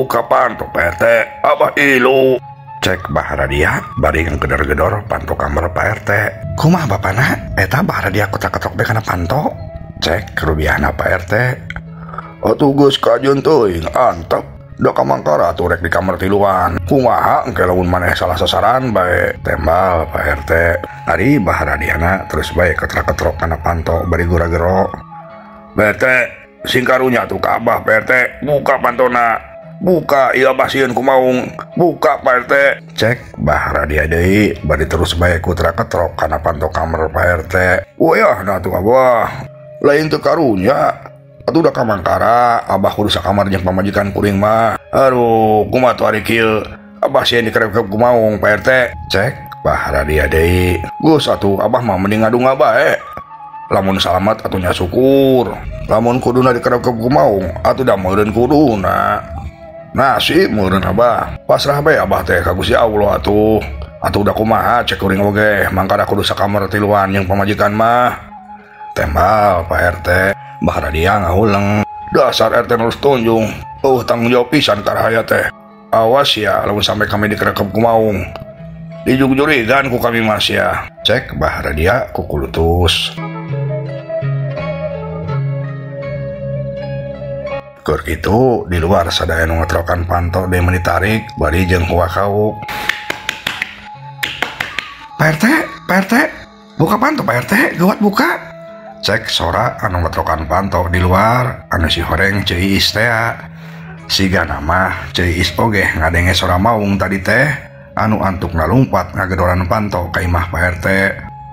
Buka panto Pak RT, Abah ilu. Cek Bah Radia bari ngegedor-gedor panto kamar Pak RT. Kumaha bapana? Eta Bah Radia kotak-ketrok be kana panto. Cek rubiahna Pak RT. Atuh geus kajeun teuing antep. Da kamangkara atuh rek di kamar tiluan. Kumaha engke lamun maneh salah sasaran bae. Tembal Pak RT. Ari Bah Radiana terus bae ketrok-ketrok kana panto bari gura-gero. Pak RT, sing karunya atuh ka Abah Pak RT, buka pantona. Buka ieu Abah sieun ku maung. Buka Pak RT. Cek Bah Radia deui bari terus bae kutra-ketrok kana panto kamar Pak RT. Wayahna atuh Abah. Lain teu karunya. Atuh da kamangkara Abah kudu sakamar jeung pamajikan kuring mah. Aduh, kumaha tuh ari kieu? Abah sieun dikerep-kerep ku maung Pak RT. Cek Bah Radia deui. Geus atuh Abah mah mending ngadunga bae. Lamun salamat atuh nya syukur. Lamun kuduna dikerep-kerep ku maung atuh da meureun kuduna. Nasib meureun Abah. Pasrah bae Abah teh ka Gusti Allah atuh. Atuh da kumaha cek kuring oge mangkara kudu sakamar tiluan jeung pamajikan mah. Tembal Pak RT. Bah Radia ngahuleng. Dasar RT nurus tunjung. Tanggung jawab pisan ka rahaya teh. Awas ya lamun sampai kami dikerekep ku maung. Dijugjurigan ku kami mas ya. Cek Bah Radia kukulutus. Keur kitu di luar sadaya nu ngetrokan panto deui meuni tarik bari jeung huakauk. Pak RT, Pak RT, buka panto Pak RT, geuwat buka. Cek sora anu ngetrokan panto di luar anu si horeng Ceu Iis tea. Sigana mah Ceu Iis oge ngadenge sora maung tadi teh anu antuk ngalumpat ngagedoran panto ka imah Pak RT.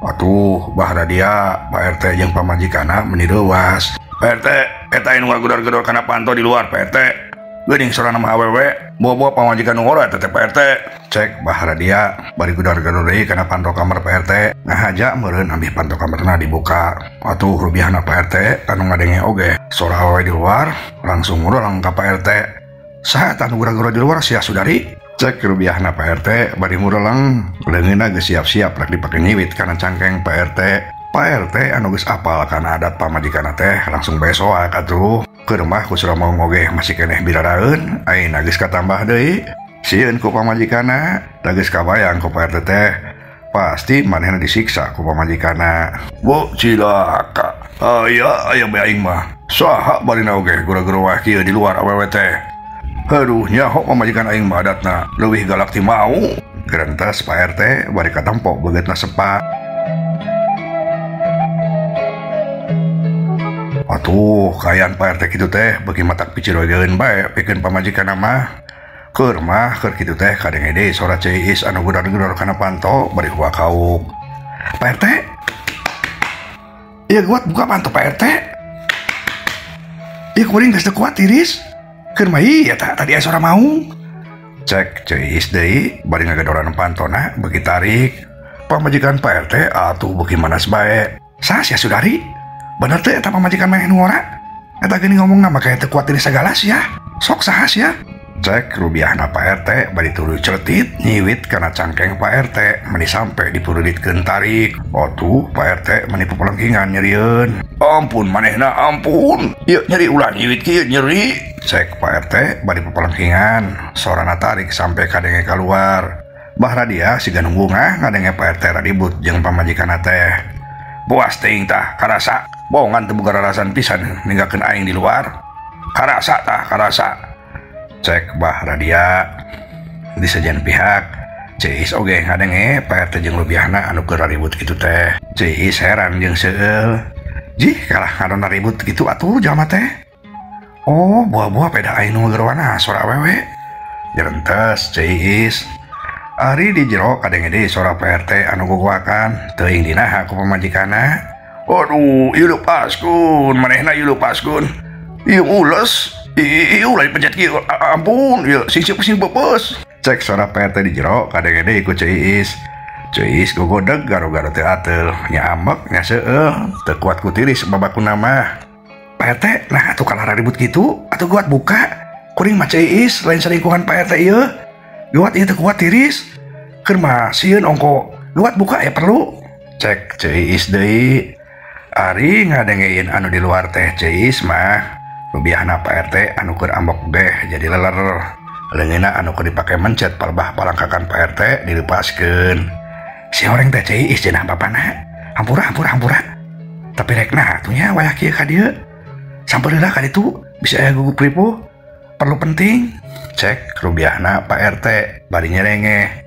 Atuh Bah Radia, Pak RT jeung pamajikanna meuni reuwas. Pak RT, eta anu ngagedor-gedor kana panto di luar Pak RT. Geuning sorana mah awewe, bobo pamajikan nu ngora eta teh Pak RT. Cek Bah Radia bari gedor-gedor deui kana panto kamar Pak RT. Ngahaja meureun ambih panto kamarna dibuka. Atuh rubiahna Pak RT anu ngadenge oge sora awewe di luar langsung ngurang ka Pak RT. Saha eta anu gura-gura di luar sia sudari? Cek rubiahna Pak RT bari mureleng, leungeunna geus siap-siap rek dipake nyiwit kana cangkeng Pak RT. Pak RT anu geus apal kana adat pamajikanna teh langsung bae soak atuh. Keur mah ku sora maung oge masih keneh biraraeun, ayeuna geus katambah deui. Sieun ku pamajikanna, da geus kabayang ku Pak RT teh. Pasti manehna disiksa ku pamajikanna. Bu cilaka. Aya aya bae aing mah. Saha barina oge gura-gura wae kieu di luar awewe teh. Aduh, nyaho pamajikan aing mah adatna leuwih galak ti mau. Gerentes Pak RT bari katempo beungeutna sepa. Atuh, kaayaan Pak RT kitu teh beuki matak picirogeun bae pikeun pamajikanna mah. Keur mah keur kitu teh kadenge deui sora Ceu Iis anu gedor-gedor kana panto bari huakauk. Pak RT. Ieu kuat buka panto Pak RT. Ieu kuring geus teu kuat tiris. Keur mah ieu tadi aya sora maung. Cek Ceu Iis deui bari ngagedoran pantona beuki tarik. Pamajikan Pak RT atuh beuki manas bae. Saha sia sudari? Bener teh eta pamajikan maneh nu ngora? Eta geuning ngomongna mah kaya teu kuat diri sagala sia. Sok saha sia? Cek rubiahna Pak RT bari tuluy celetit nyiwit kana cangkeng Pak RT meuni sampe dipurulitkeun tarik. Atuh Pak RT meuni pepelengkingan nyerieun. Ampun manehna ampun. Ieu nyeri ulah nyiwit kieu nyeri. Cek Pak RT bari pepelengkingan sorana tarik sampe kadenge kaluar. Bah Radia siga nu bungah ngadenge Pak RT raribut jeung pamajikanna teh. Puas teuing tah karasa. Bohongan teu boga rarasan pisan ninggalkeun aing di luar. Karasa tah karasa. Cek Bah Radia. Di sejen pihak Ceu Iis oge ngadenge Pak RT jeung rubiahna anu keur ribut kitu teh. Ceu Iis heran jeung seueul. Jih kalah ngadona ribut kitu atuh jalma teh. Oh, buah-buah peda aing nu ngagerowana sora awewe. Jerentes Ceu Iis. Ari di jero kadenge deui sora Pak RT anu gogoakan teuing dinaha ku pamajikanna. Aduh, ieu lepaskeun, manehna ieu lepaskeun. Ieu ules, ieu ulah dipencet kieu. Ampun, ieu sing sing peupeus. Cek sora Pak RT di jero kadenge deui ku Ceu Iis. Ceu Iis gogodeg garo-garo teu ateul, nya ambek nya seueul, teu kuat ku tiris babakuna mah. Pak RT, nah atuh kalah ribut kitu, atuh kuat buka. Kuring mah Ceu Iis lain selingkuhan Pak RT ieu. Geuwat ieu teu kuat tiris. Keur mah sieun ongko. Geuwat buka ya perlu. Cek Ceu Iis deui. Ari ngadengein anu di luar teh Ceu Iis mah rubiahna Pak RT anu keur ambek geh jadi leler. Leungeunna anu keur dipake mencet palebah palangkakan Pak RT dilepaskeun. Si horeng teh Ceu Iis cenah bapana. Hampura hampura hampura. Tapi rekna atuh nya wayah kieu ka dieu. Sampeurna ka ditu bisa aya gugup ripuh. Perlu penting. Cek rubiahna Pak RT bari nyerengeh.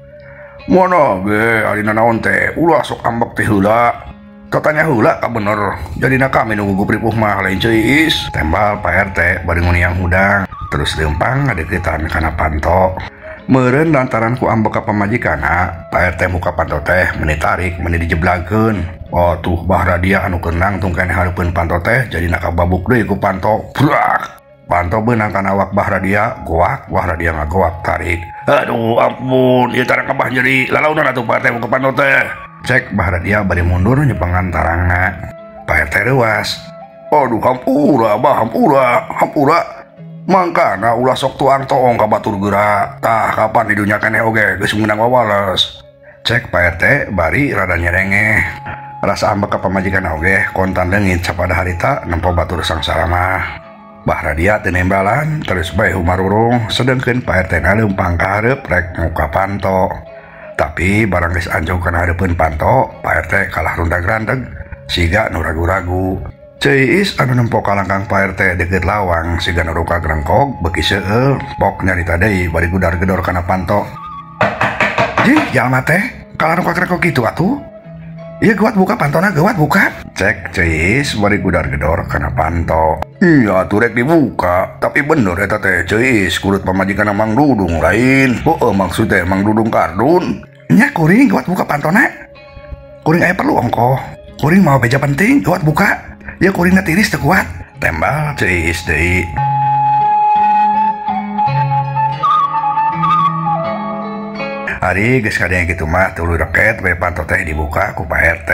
Mana ge ari nanaon teh ulah sok ambek teh heula. Tatanya heula ka bener. Jadina kami nu gugup ripuh mah lain Ceu Iis. Tembal Pak RT bari nguniang hudang. Terus leumpang ngadeukeutan kana panto. Meureun lantaran ku ambek ka pamajikanna, Pak RT muka panto teh meuni tarik meuni dijeblagkeun. Oh tuh Bahradia anu keur nangtung keneh hareupeun panto teh jadina kababuk deui ku panto. Brak. Panto beunang kana awak Bahradia, goak Bahradia ngagoak tarik. Aduh ampun, ieu tarang abah nyeri. Lalaunan atuh Pak RT muka panto teh. Cek Bahradia bari mundur nyepengan tarangna. Pak RT reuas. Aduh hampura abah hampura, hampura. Mangkana ulah sok tuang toong ka batur geura. Tah kapan di dunya keneh oge geus meunang wawales. Cek Pak RT bari rada nyerengeh. Rasa ambek ka pamajikan oge kontan leungit sapada harita nempo batur sangsara mah. Bahradia teu nembalan terus bae humarurung sedengkeun Pak RT na leumpang ka hareup rek muka panto. Tapi barang geus anjog kana hareupeun panto, Pak RT kalah rundag-randeg siga nu ragu-ragu. Ceu Iis anu nempo kalangkang Pak RT deukeut lawang siga nu ruka grengkog beuki seueul pok nyarita deui bari gudar-gedor kana panto. Jih, jalma teh kalah ruka grengkog kitu atuh. Ieu geuwat buka pantona geuwat buka. Cek Ceu Iis bari gudar-gedor kana panto. Iya atuh rek dibuka, tapi bener eta teh Ceu Iis kurut pamajikanna Mang Dudung lain. Heueuh maksud teh Mang Dudung kardun. Nya kuring geuwat buka pantona. Kuring aya perlu ongkoh. Kuring mau beja penting geuwat buka. Ya kuringna tiris teu kuat. Tembal Ceu Iis deui. Ari geus kadenge kitu mah tuluy reket we panto teh dibuka ku Pak RT.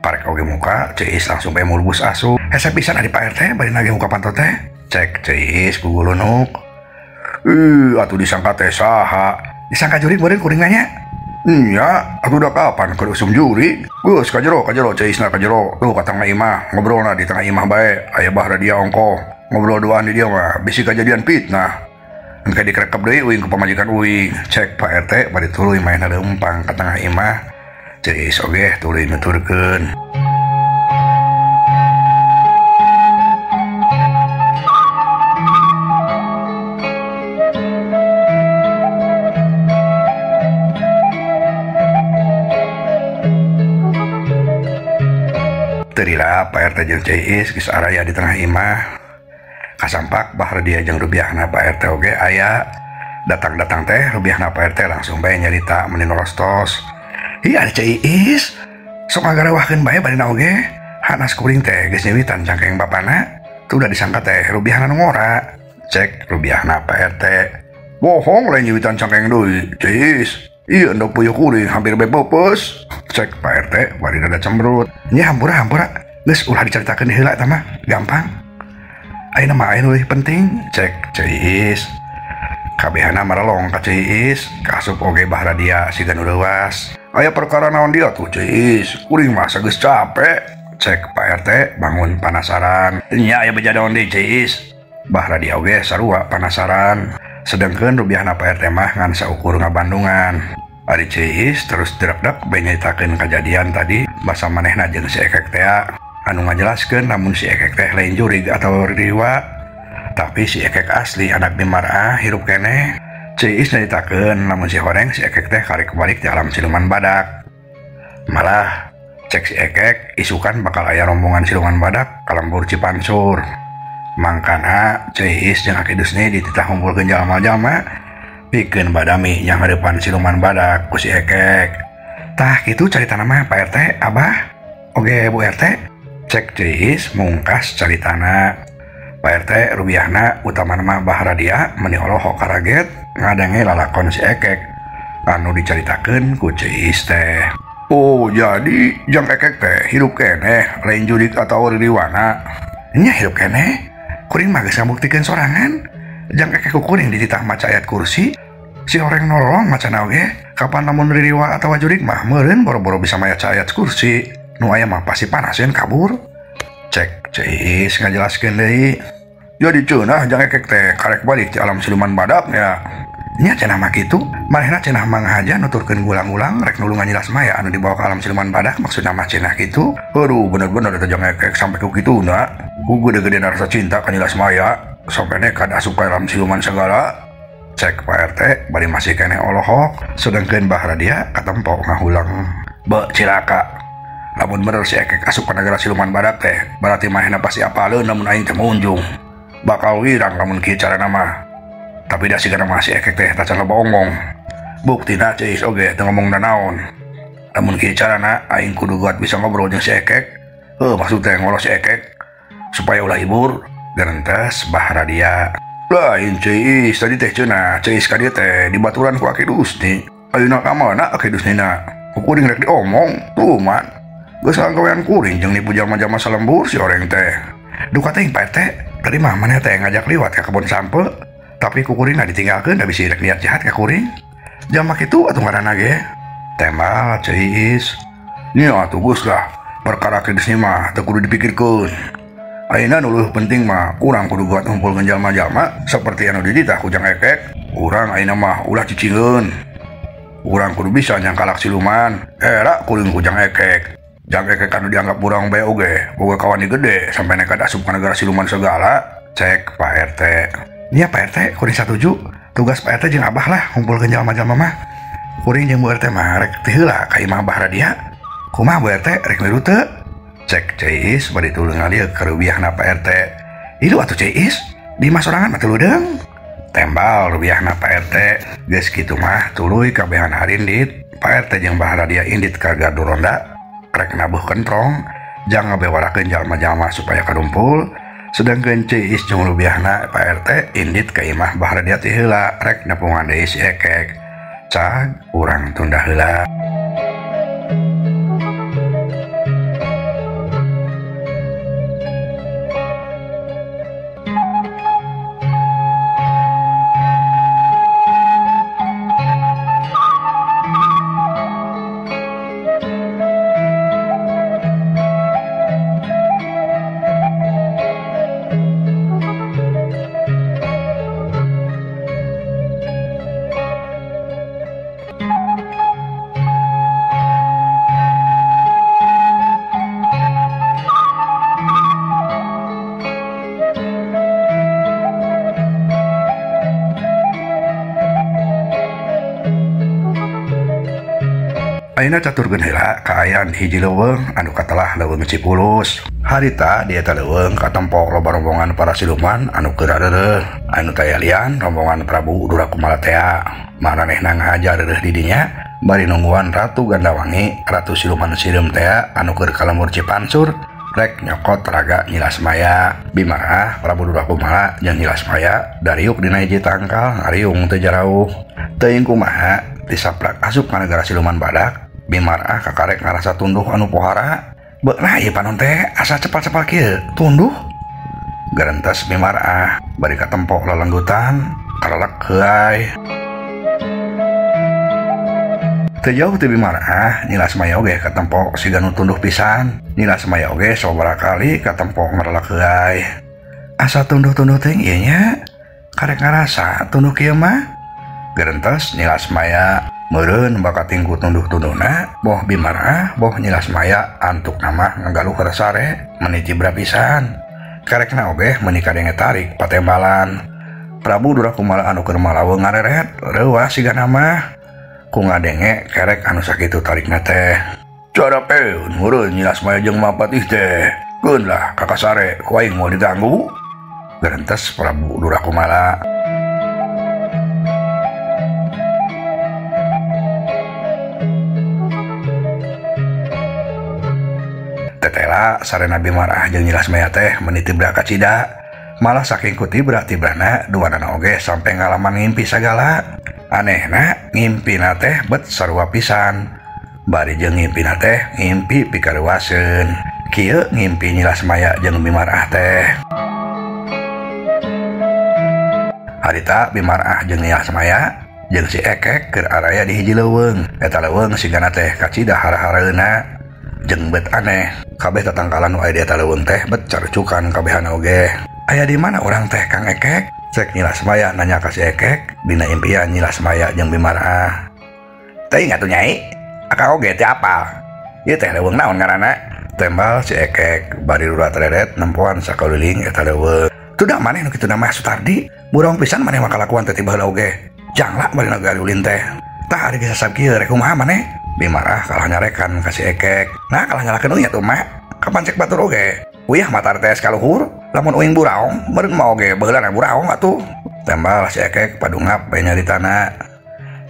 Parek oge muka Ceu Iis langsung bae mulbus asup. Hese pisan ari Pak RT bari nage muka panto teh. Cek Ceu Iis gugulunuk. Ih, atuh disangka teh saha? Disangka jurig meureun kuring nanya. Nya, atuh udah kapan keur usum jurig? Geus ka jero, Ceu Iisna ka jero. Tuh ka tengah imah, ngobrolna di tengah imah bae. Aya Bahradia ongkoh. Ngobrol duaan di dia mah bisi kajadian fitnah. Engke dikerekep deui uing ku pamajikan uing. Cek Pak RT bari tuluy maena leumpang ka tengah imah. Ceu Iis oge tuluy nuturkeun. Teu lila Pak RT jeung Ceu Iis geus araya di tengah imah. Kasampak Bahradia jeung rubiahna Pak RT oge aya. Datang-datang teh rubiahna Pak RT langsung bae nyarita meuni norostos. Ih ari Ceu Iis sok ngagarawahkeun bae barina oge. Hanas kuring teh geus nyewitan cangkeng bapana. Tuh udah disangka teh rubiahna nu ngora. Cek rubiahna Pak RT. Bohong lain nyewitan cangkeng deui Ceu Iis. Iya endog puyuh kuring hampir bae peupeus. Cek Pak RT bari rada cemberut. Nya hampura hampura geus ulah dicaritakeun heula eta mah gampang. Ayeuna mah aya nu leuwih penting. Cek Ceu Iis. Kabehana marelong ka Ceu Iis, kaasup oge Bahradia siga nu leuwas. Aya perkara naon dia tuh Ceu Iis? Kuring mah geus capek. Cek Pak RT bangun panasaran. Nya aya beja naon deui Ceu Iis? Bahradia oge sarua panasaran. Sedengkeun rubiahna Pak RT mah ngan saukur ngabandungan. Ari Ceu Iis terus drekdek bae nyaritakeun kajadian tadi basa manehna jeung si Ekek teh anu ngajelaskeun lamun si Ekek teh lain jurig atau riwa, tapi si Ekek asli anak di Marah hirup keneh. Ceu Iis nyaritakeun lamun si horeng si Ekek teh karek balik di alam siluman badak. Malah cek si Ekek isukan bakal aya rombongan siluman badak ka lembur Cipansur. Mangkana Ceu Iis jeung Aki Dusni dititah ngumpulkeun jalma-jalma pikeun badami yang hareupan siluman badak ku si Ekek. Tah kitu caritana mah Pak RT, Abah, oge Bu RT. Cek Ceu Iis mungkas caritana. Pak RT rubiahna utamana mah Bahradia meuni olohok karaget ngadenge lalakon si Ekek anu dicaritakeun ku Ceu Iis teh. Oh jadi jang Ekek teh hirup keneh lain jurig atawa ririwana. Nya hirup keneh. Kuring mah geus ngabuktikeun sorangan. Jang Ekek ku kuring dititah maca ayat kursi. Si horeng nolong macana oge kapan lamun ririwa atawa jurig mah meureun boro-boro bisa maca ayat kursi. Nu aya mah pasti panaseun kabur. Cek Ceu Iis ngajelaskeun deui. Jadi cenah jang ekek teh karek balik ti alam siluman badak ya. Nya cenah mah kitu, manehna cenah manghaja nuturkeun gulang-gulang rek nulungan Nyi Lasmaya anu dibawa ke alam siluman badak maksudna mah cenah kitu. Aduh bener-bener eta jang ekek sampai ku kituna. Ku gede-gedena rasa cinta ka Nyi Lasmaya sampai nekat asup ka alam siluman segala. Cek Pak RT bari masih keneh olohok, sedangkeun Bah Radia katempo ngahulang. Be cilaka. Lamun bener si ekek asup ka negara siluman badak teh, berarti manehna pasti apaleun lamun aing teh munjung. Bakal wirang lamun kieu carana mah. Tapi da sigana mah si ekek teh tacan loba omong. Buktina Ceis oge teu ngomong nanaon. Lamun kieu carana aing kudu kuat bisa ngobrol jeung si ekek. Heuh maksud teh ngolos si ekek supaya ulah hibur. Gerentes Bah Radia. Lain Ceis tadi teh cenah Ceis ka dieu teh dibaturan ku Aki Dusni. Ayeuna ka mana Aki Dusnina? Ku kuring rek diomong, tuman. Geus gawean kuring jeung nipu jalma-jalma salembur si oreng teh. Duka teh Pak RT, tadi mah maneh teh ngajak liwat ka kebon sampe. Tapi ku kuring ditinggalkeun da bisi rek niat jahat ka kuring. Jalma kitu atuh ngaranna ge. Tembal Ceis. Nya atuh geus lah, perkara Aki Dusni mah teu kudu dipikirkeun. Ayeuna nu leuwih penting mah urang kudu kuat ngumpulkeun jalma-jalma saperti anu dititah ku jang ekek. Urang ayeuna mah ulah cicingeun. Urang kudu bisa nyangkalak siluman. Era kuring ku jang ekek. Jang ekek anu dianggap urang bae oge, boga kawani gede sampai nekat asup ka negara siluman segala. Cek Pak RT. Nya Pak RT kuring satuju. Tugas Pak RT jeung Abah lah ngumpulkeun jalma-jalma mah. Kuring jeung Bu RT mah rek teh heula ka imah Bah Radia. Kumaha Bu RT rek milu teu? Cek Ceis bari tuluy ngalieu ka rubiahna Pak RT. Ilu atuh Ceis, di imah sorangan mah teu leudeng. Tembal rubiahna Pak RT. Geus kitu mah tuluy kabehan harindit. Pak RT jeung Bah Radia indit ka gardu ronda rek nabuh kentrong jang ngabewarakeun jalma-jalma supaya karumpul. Sedangkeun Ceis jeung rubiahna Pak RT indit ka imah Bah Radia teh heula rek nepungan deui si ekek. Cag urang tunda heula. Ayeuna caturkeun heula kaayaan hiji leuweung anu katelah leuweung Cipulus. Harita di eta leuweung katempo loba rombongan para siluman anu keur reureuh. Anu taya lian rombongan Prabu Durakumala tea. Maranehna ngahaja reureuh di dinya bari nungguan Ratu Gandawangi, Ratu Siluman Sireum tea anu keur ka lembur Cipansur rek nyokot raga Nyi Lasmaya. Bimarah Prabu Durakumala jeung Nyi Lasmaya dariuk dina hiji tangkal ngariung teu jarauh. Teuing kumaha tisaprak asup ka negara siluman badak. Bimarah kakarek ngarasa tunduh anu pohara. Beunah ieu panon teh asa cepal-cepal kieu tunduh. Gerentes Bimarah bari katempo lalenggutan karelek heuay. Teu jauh ti Bimarah Nyi Lasmaya oge katempo siga nu tunduh pisan. Nyi Lasmaya oge sababaraha kali katempo ngarelek heuay. Asa tunduh-tunduh teuing ieu nya karek ngarasa tunduh kieu mah. Gerentes Nyi Lasmaya meureun bakating ku tunduh-tunduhna boh Bimarah boh Nyi Lasmaya antuk nama ngagaluh sare meuni cibra pisan. Karekna oge meuni kadenge tarik patembalan. Prabu Durakumala anu keur malaweung ngareret reuas sigana mah ku ngadenge kerek anu sakitu tarikna teh. Carapeun meureun Nyi Lasmaya jeung Mapatih teh. Keun lah kakasare ku aing moal diganggu. Gerentes Prabu Durakumala. Tetela sarena Bimarah jeung Nyi Lasmaya teh meuni tibra kacida. Malah saking ku tibra-tibrana duanana oge sampe ngalaman ngimpi sagala. Anehna ngimpina teh bet sarua pisan. Bari jeung ngimpina teh ngimpi pikaruaseun. Kieu ngimpi Nyi Lasmaya jeung Bimarah teh. Harita Bimarah jeung Nyi Lasmaya jeung si ekek keur araya di hiji leuweung. Eta leuweung sigana teh kacida hara-hareuna jeung bet aneh. Kabeh tatangkalan nu aya di eta leuweung teh bet carucukan kabehana oge. Aya di mana urang teh Kang Ekek? Cek Nyi Lasmaya nanya ka si Ekek dina impian Nyi Lasmaya jeung Bimarah. Teuing atuh Nyai, akang oge teu apal. Ieu teh leuweung naon ngaranna? Tembal si Ekek bari rurat reret nempoan sakaliling eta leuweung. Tudah maneh nu kitu mah Sutardi, burong pisan maneh mah kalakuan teh ti baheula oge. Jangla bari nagari ulin teh. Tah ari geus sasab kieu rek kumaha maneh? Bimarah kalah nyarekan ka si Ekek. Nah kalah nyalakeun uing atuh mah, kapan cek batur oge. Uyah matar teh kaluhur, lamun uing buraong, meureun mah oge baheulana buraong atuh. Tembal si Ekek padungap bae nyaritana.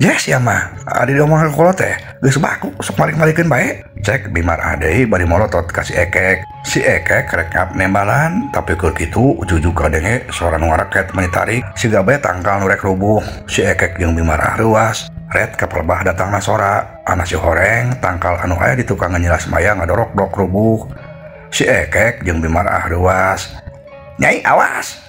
Yes ya mah, ari diomongan ku kolot teh, geus baku sok malik-malikeun bae. Cek Bimarah deui bari molotot ka si Ekek. Si Ekek rek ngap nembalan, tapi keur kitu ujug-ujug kadenge sora nu ngaraket meuni tarik, siga bae tangkal nu rek rubuh. Si Ekek jeung Bimarah reuas. Ret kapelebah datangna sora, ana si horeng tangkal anu aya di tukang Nyi Lasmaya ngadorok-dok rubuh. Si Ekek jeung Bimarah reuas. Nyai awas.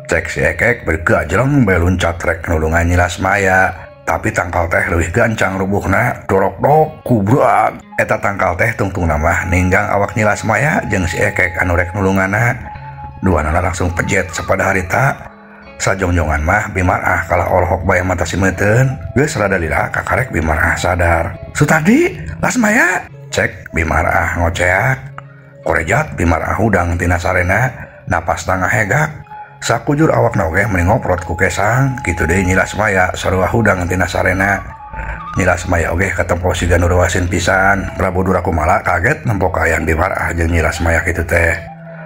Cek si Ekek bergajleng bae luncat rek nulungan Nyi Lasmaya. Tapi tangkal teh leuwih gancang rubuhna, dorok-dok kubrak. Eta tangkal teh tungtungna mah ninggang awak Nyi Lasmaya jeung si Ekek anu rek nulunganna. Duanana langsung pejet sapada harita. Sajongjongan mah Bimarah kalah olohok bae mata si meuteun. Geus rada lila kakarek Bimarah sadar. Sutardi, Lasmaya, cek Bimarah ngoceak. Korejat Bimarah hudang tina sarena, napasna ngahegak. Sakujur awakna oge meni ngoprot ku kesang, kitu deui Nyi Lasmaya sarua hudang tina sarena. Nyi Lasmaya oge katempo siga nu reuaseun pisan. Prabu Durakumala kaget nempo kaayaan Bimarah jeung Nyi Lasmaya kitu teh.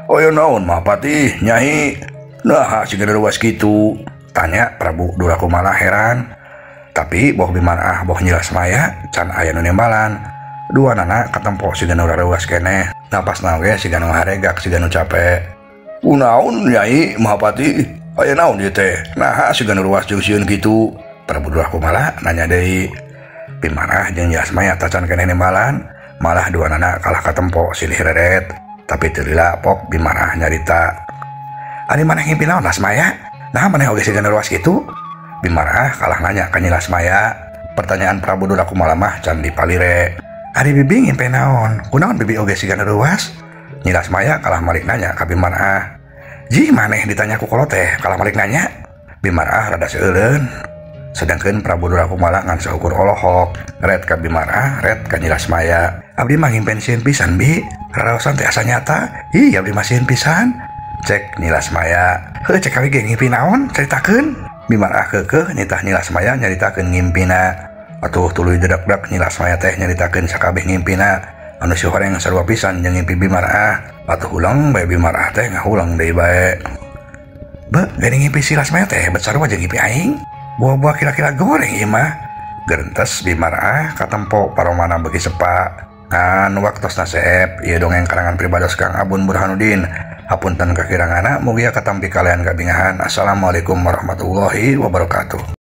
Oyo naon Mahapatih, Nyai? Nah, siga nu reuas kitu? Tanya Prabu Durakumala heran. Tapi boh Bimarah boh Nyi Lasmaya can aya nu nembalan. Duanana katempo siga nu rareuas keneh. Napasna oge siga nu haregak siga nu capek. Kunaon Nyai Mahapatih? Aya naon ieu teh? Naha siga nu ruas jeung sieun kitu? Prabu Durakumala nanya deui. Bimarah jeung Nyi Lasmaya tacan keneh nembalan, malah duanana kalah katempo silih reret. Tapi teu lila pok Bimarah nyarita. Ari maneh ngimpi naon Lasmaya? Naha maneh oge siga nu ruas kitu? Bimarah kalah nanya ka Nyi Lasmaya. Pertanyaan Prabu Durakumala mah can dipalire. Ari bibi ngimpi naon? Kunaon bibi oge siga nu ruas? Nyi Lasmaya kalah malik nanya ka Bimarah. Jih maneh ditanya ku kolot teh kalah malik nanya. Bimarah rada seuleun. Sedangkan Prabu Durakumala ngan saukur olohok. Ret ka Bimarah, ret ka Nyi Lasmaya. Abdi mah ngimpen sieun pisan bi. Raraosan teh asa nyata. Ih abdi mah sieun pisan. Cek Nyi Lasmaya. Heuh cek kami ge ngimpi naon? Caritakeun. Bimarah keukeuh nitah Nyi Lasmaya nyaritakeun ngimpina. Atuh tuluy dedak-dedak Nyi Lasmaya teh nyaritakeun sakabeh ngimpina. Anu si horeng sarua pisan jeung ngimpi Bimarah. Atuh ulang bae Bimarah teh ngahulang deui bae. Be, geuning ngimpi si Lasmaya teh bet sarua jeung ngimpi aing. Buah-buah kira-kira goreng ieu mah. Gerentes Bimarah katempo paromana beuki sepa. Ngan waktosna seep ieu dongeng karangan pribados Kang Abun Burhanuddin. Hapunten kakirangana mugia katampi kalian kabingahan. Assalamualaikum warahmatullahi wabarakatuh.